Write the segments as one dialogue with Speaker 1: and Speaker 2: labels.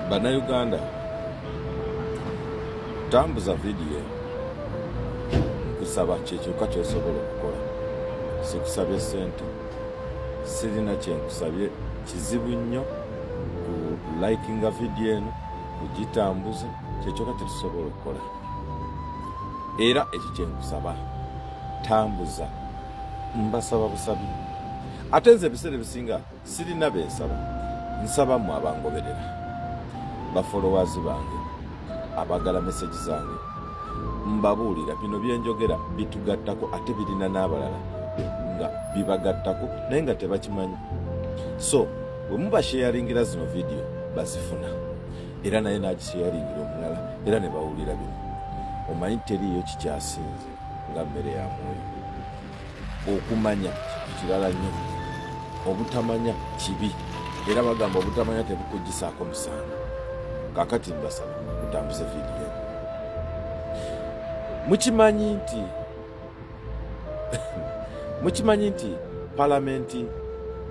Speaker 1: Bannayuganda, tambuza vidiyo, nkusaba, kyekyokka kyosobola okukola. Sikusabye sente, sirina kyenkusabye kizibu nnyo ku likinga vidiyo eno, kugitambuza, kyekyokka kyetusobola okukola. Era ekyo kyenkusaba, tambuza, mbasaba busabi. Ate nze ebiseera ebisinga sirina bensaba, nsaba mwe abangoberera, bafollowers bange abagala message zange. Mbabuulira bino byenjogera bitugattako, ate birina n'abalala nga bibagattako naye nga tebakimanyi. So bwe muba sharingira zino vidiyo, bazifuna era naye nagisharingira omulala era ne bawulira bino. Omanyi teriiyo kikyasinze nga mmere ya mwoyo. Okumanya kintu kirala nnyo, obutamanya kibi, era bagamba obutamanya tebukugisaako musango. Kakati mbasaba mutambuze vidiyo. Mukimanyi nti palamenti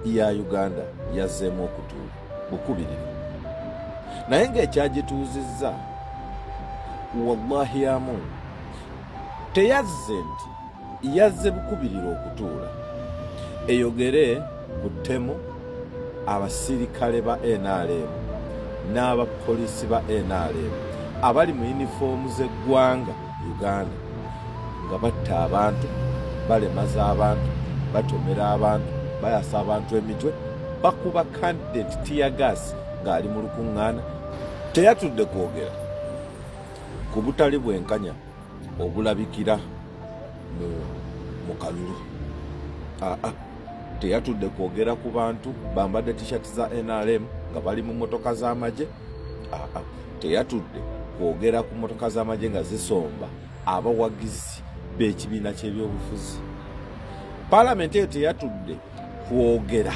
Speaker 1: ya Uganda yazzeemu okutuula bukubirire, naye ng'ekyagituuzizza, wallahi ya Mungu, teyazze nti yazze bukubirira okutuula eyogere ku ttemu abasirikale ba NRM n'abapoliisi ba NRM abali mu yunifoomu z'eggwanga Uganda nga batta abantu, balemaza abantu, batomera abantu, bayasa abantu emitwe, bakuba candidate teargas ng'ali mu lukuŋŋaana. Teyatudde kwogera ku butali bwenkanya obulabikira mu kalulu. Aa, teyatudde kwogera ku bantu bambadde T-shirt za NRM nga bali mu motoka z'amagye. Aa, teyatudde kwogera ku motoka z'amagye nga zisomba abawagizi b'ekibiina ky'ebyobufuzi. Paalamenti eyo teyatudde kwogera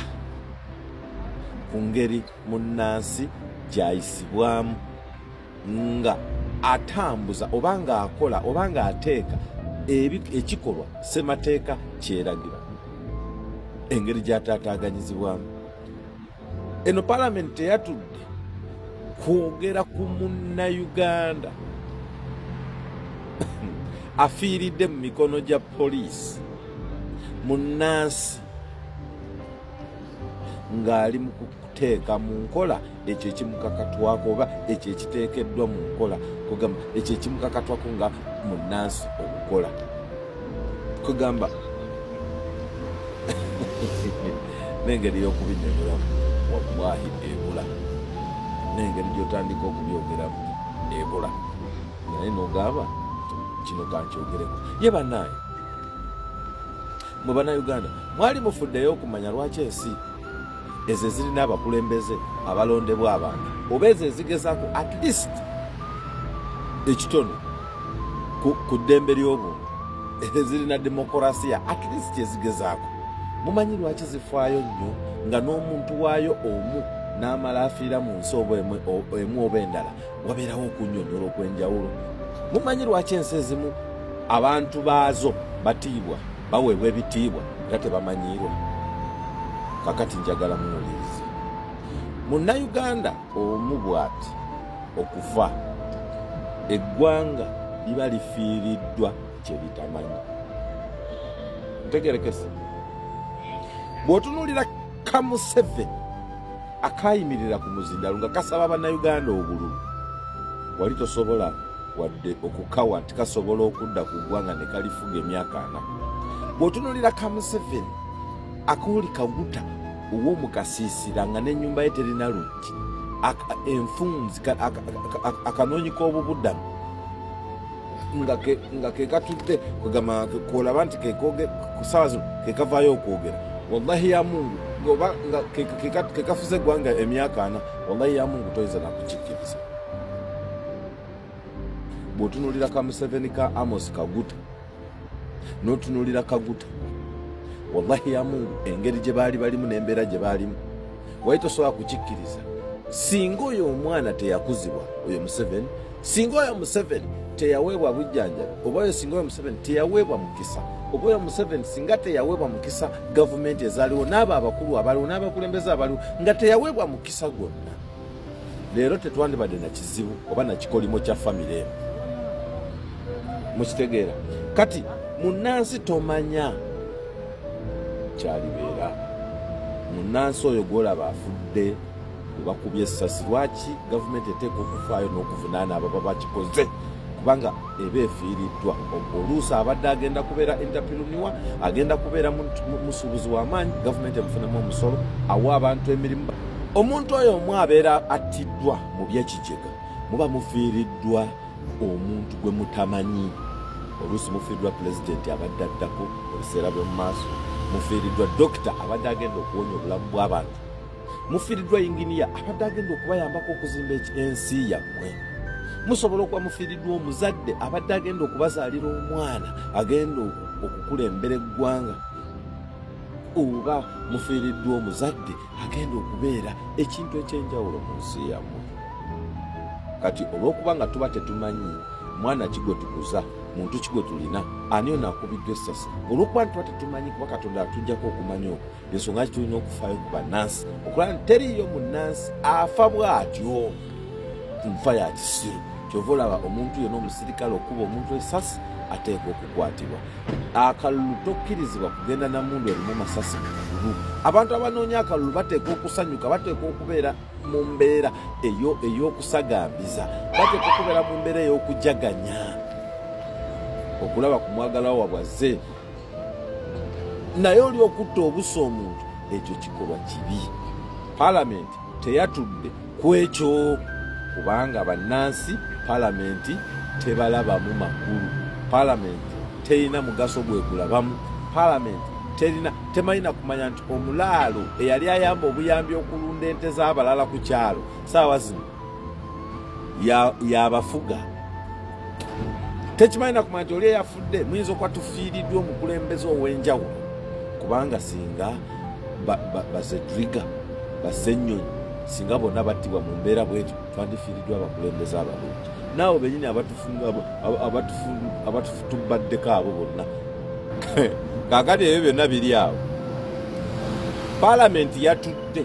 Speaker 1: ku ngeri munnansi gy'ayisibwamu nga atambuza oba ng'akola oba ng'ateeka ekikolwa ssemateeka kyeragira, engeri gy'ataataaganyizibwamu. Eno palamenti teyatudde kwogera ku munnayuganda afiiridde mu mikono gya poliisi, munnansi ng'ali mu kuteeka mu nkola ekyo ekimukakatwako oba ekyo ekiteekeddwa mu nkola, kugamba ekyo ekimukakatwako nga munnansi okukola. Kugamba n'engeri y'okubinyonyolamu wallahi ebula, n'engeri gy'otandika okubyogeramu ebula, naye nogamba kino kankyogereko. Ye bannaaye, mwe Bannayuganda, mwali mufuddeyo okumanya lwaki ensi ezo ezirina abakulembeze abalondebwa abantu, oba ezo ezigezaako at least ekitono ku ddembe ly'obuntu, ezirina demokurasiya at least ezigezaako, mumanyi lwaki zifaayo nnyo nga n'omuntu waayo omu n'amala afiira mu nsi oba emu oba endala, wabeerawo okunnyonnyola okw'enjawulo? Mumanyi lwaki ensi ezimu abantu baazo batiibwa, baweebwa ebitiibwa era tebamanyiirwa? Kakati njagala muwulirize. Munnayuganda omu bw'ati okufa, eggwanga liba lifiiriddwa kye litamanyi. Ntegerekese, bw'otunuulira Kamuseveni akayimirira ku muzindalo nga kasaba Bannayuganda obululu, wali tosobola wadde okukawa nti kasobola okudda ku ggwanga ne kalifuga emyaka 40. Bw'otunuulira Kamuseveni akooli Kaguta ow'omukasiisira nga n'ennyumba ye terina luggi, enfunzi, akanoonyi k'obubuddamu nga ke katudde, kwegamba kolaba nti kusawa zino kekavaayo okwogera, wallahi ya Mungu, oba nga kekafuze eggwanga emyaka 40, wallahi ya Mungu, toyinza nakukikkiriza. Bw'otunuulira ka Museveni ka Amos Kaguta, n'otunuulira Kaguta, wallahi ya Mungu, engeri gye baali balimu n'embeera gye baalimu, wali tosobola kukikkiriza. Singa oyo omwana teyakuzibwa oyo Museveni, singa oyo Museveni teyaweebwa bujjanjabi, oba oyo singa oyo Museveni teyaweebwa mukisa, oba oyo Museveni singa teyaweebwa mukisa gavumenti ezaaliwo n'abo abakulu abaliwo n'abakulembeze abaliwo, nga teyaweebwa mukisa gwonna. Leero tetwandibadde na kizibu oba na kikolimo kya famire eno. Mukitegeera? Kati munnansi tomanya kyalibeera. Munnansi oyo gwolaba afudde webakubye essasi, lwaki gavumenti eteekwa okufaayo n'okuvunaana ababa bakikoze? Kubanga eba efiiriddwa. Oluusi abadde agenda kubeera entrepreneur, agenda kubeera musuubuzi w'amaanyi, gavumenti emufunemu omusolo, awa abantu emirimu. Omuntu oyo omu abeera attiddwa mu byekijega, muba mufiiriddwa omuntu gwe mutamanyi. Oluusi mufiiriddwa pulezidenti abadde addako mu biseera by'omu maaso, mufiiriddwa dokita abadde agenda okuwonya obulamu bw'abantu, mufiiriddwa yinginiya abadde agenda okubayambako okuzimba ensi yammwe. Musobola okuba mufiiriddwa omuzadde abadde agenda okubazaalira omwana agenda okukulembera eggwanga, oba mufiiriddwa omuzadde agenda okubeera ekintu eky'enjawulo mu nsi yammwe. Kati olw'okuba nga tuba tetumanyi mwana ki gwe tukuza, muntu ki gwe tulina, ani ono akubiddwa essasi, olw'okuba tuba tetumanyi, kuba Katonda atujjako okumanya okwo, ensonga ki tulina okufaayo ku bannansi okulaba nti teriiyo munnansi afa bw'atyo nfa ya kisiru. Kyova olaba omuntu yenna omusirikale okuba omuntu essasi ateekwa okukwatibwa. Akalulu tokkirizibwa kugenda na mundu erimu masasi mu kalulu. Abantu abanoonya akalulu bateekwa okusanyuka, bateekwa okubeera mu mbeera ey'okusagambiza, bateekwa okubeera mu mbeera ey'okujaganya okulaba ku mwagalwa wabwe azze. Naye oli okutta obusa omuntu, ekyo kikolwa kibi. Palamenti teyatudde ku ekyo kubanga bannansi palamenti tebalabamu makulu. Palamenti terina mugaso gwe gulabamu. Palamenti terina, temanyi na kumanya nti omulaalo eyali ayamba obuyambi okulunda ente z'abalala ku kyalo saawa zino yabafuga. Tekimanyi na kumanya nti oli eyafudde muyinza okuba tufiiriddwa omukulembeze ow'enjawulo, kubanga singa bazedriga basenyonyi singa bonna battibwa mu mbeera bwetyo, twandifiiriddwa abakulembeze abalungi. Naawe benyini abatubaddeko abo bonna. Kaakati ebyo byonna biri awo. Palamenti yatudde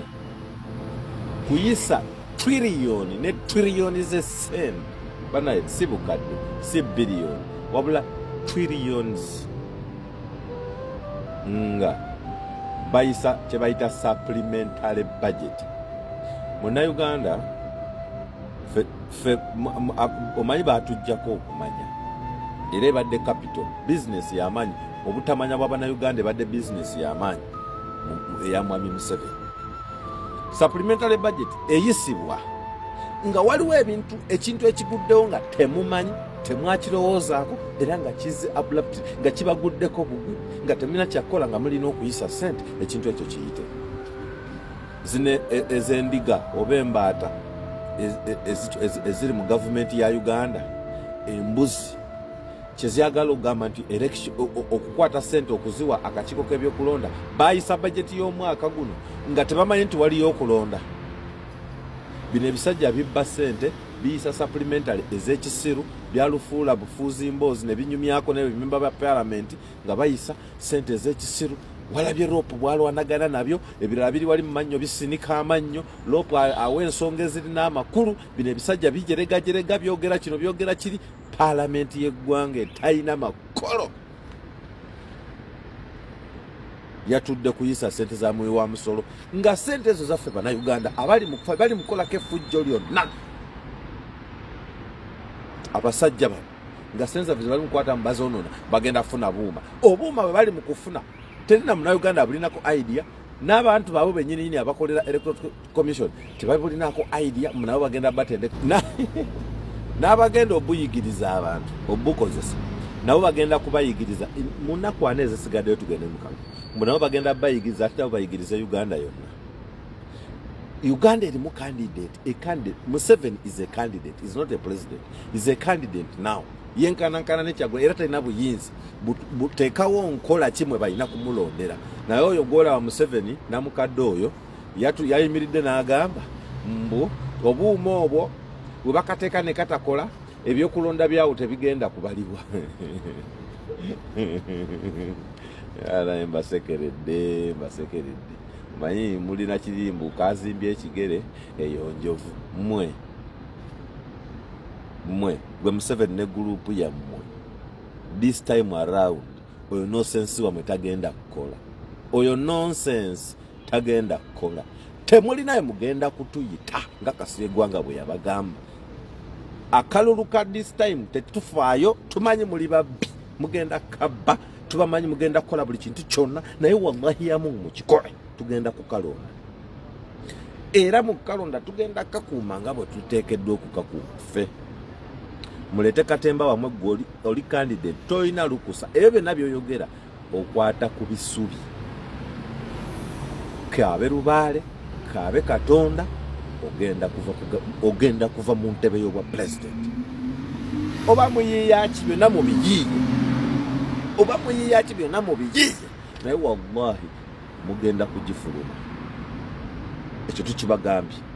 Speaker 1: kuyisa triliyoni ne triliyoni z'essente, banaye si bukadde, si biliyoni, wabula trillions, nga bayisa kye bayita supplementary budget. Munnayuganda fe omanyi batujjako okumanya, era ebadde capital business y'amaanyi. Obutamanya bwa bannayuganda ebadde business y'amaanyi eya Mwami Museveni. Supplementary budget eyisibwa nga waliwo ebintu, ekintu ekiguddewo nga temumanyi, temwakirowoozaako, era nga kize abrupt, nga kibaguddeko bugwi, nga temulina kyakukola, nga mulina okuyisa sente ekintu ekyo kiyite. Zino ez'endiga oba embaata eziri mu gavumenti ya Uganda, embuzi, kyezyagala okugamba nti okukwata sente okuziwa akakiiko k'ebyokulonda, bayisa bajeti y'omwaka guno nga tebamanyi nti waliyo okulonda. Bino ebisajja bibba sente, biyisa supplementary ez'ekisiru, byalufuula bufuuzi mboozi ne binyumyako n'ebimemba bya palamenti nga bayisa sente ez'ekisiru. Walabye Lop bwalwanagana nabyo, ebirala biri wali mu mannyo bisinika amannyo. Lop awa ensonga ezirina amakulu. Bino ebisajja bijeregajerega, byogera kino, byogera kiri. Palamenti y'eggwanga etalina makolo yatudde kuyisa sente za muwi wa musolo, nga sente ezo zaffe Bannayuganda abali mu bali mukukolako effujjo lyonna. Abasajja bano nga sente zaffe zebali mukukwata mu bazoonona, bagenda kufuna buuma. Obuuma bwe bali mu kufuna terina Munnayuganda abulinako idea, n'abantu baabwe bennyininyini abakolera Electoral Commission tebabulinako idea, nabo bagenda batendeka n'abagenda obuyigiriza abantu obukozesa, nabo bagenda kubayigiriza mu nnaku 4 ezisigaddeyo tugende mu kalulu. Mbu nabo bagenda bayigiriza, ate nabo bayigirize Uganda yonna. Uganda erimu candidate, a candidate. Museveni is a candidate, is not a president, is a candidate now. Yenkanankana ne Kyagulanyi, era talina buyinza buteekawo nkola kimwe balina kumulondera. Naye oyo gwolaba Museveni namukadde oyo yayimiridde n'agamba mbu obuuma obwo bwe bakateeka ne katakola, ebyokulonda byawo tebigenda kubalibwa. Naye mbasekeredde, mbasekeredde. Manyi mulina kirimbu kazimbye ekigere eyo njovu mmwe mmwe gwe Museveni ne gurupu yammwe this time around oyo nonsense wamwe tagenda kukola oyo nonsense tagenda kukola temulinaye mugenda kutuyita nga Kasirye Ggwanga bwe yabagamba akalulu ka this time tetufaayo tumanyi muli babbi mugenda kabba tubamanyi mugenda kukola buli kintu kyonna naye wallahi yamu mukikole tugenda kukalonda era mu kukalonda tugenda kukakuuma nga bwe tuteekeddwa okukakuuma ffe muleete katemba wamwe gwe oli candidate tolina lukusa ebyo byonna byoyogera okwata ku bisubi kaabe lubaale kaabe katonda ogenda kuva ogenda kuva mu ntebe y'obwa president oba muyiiyaki byonna mubiyiiye oba muyiiyaki byonna mubiyiiye naye wallahi mugenda kugifuluma ekyo tukibagambye.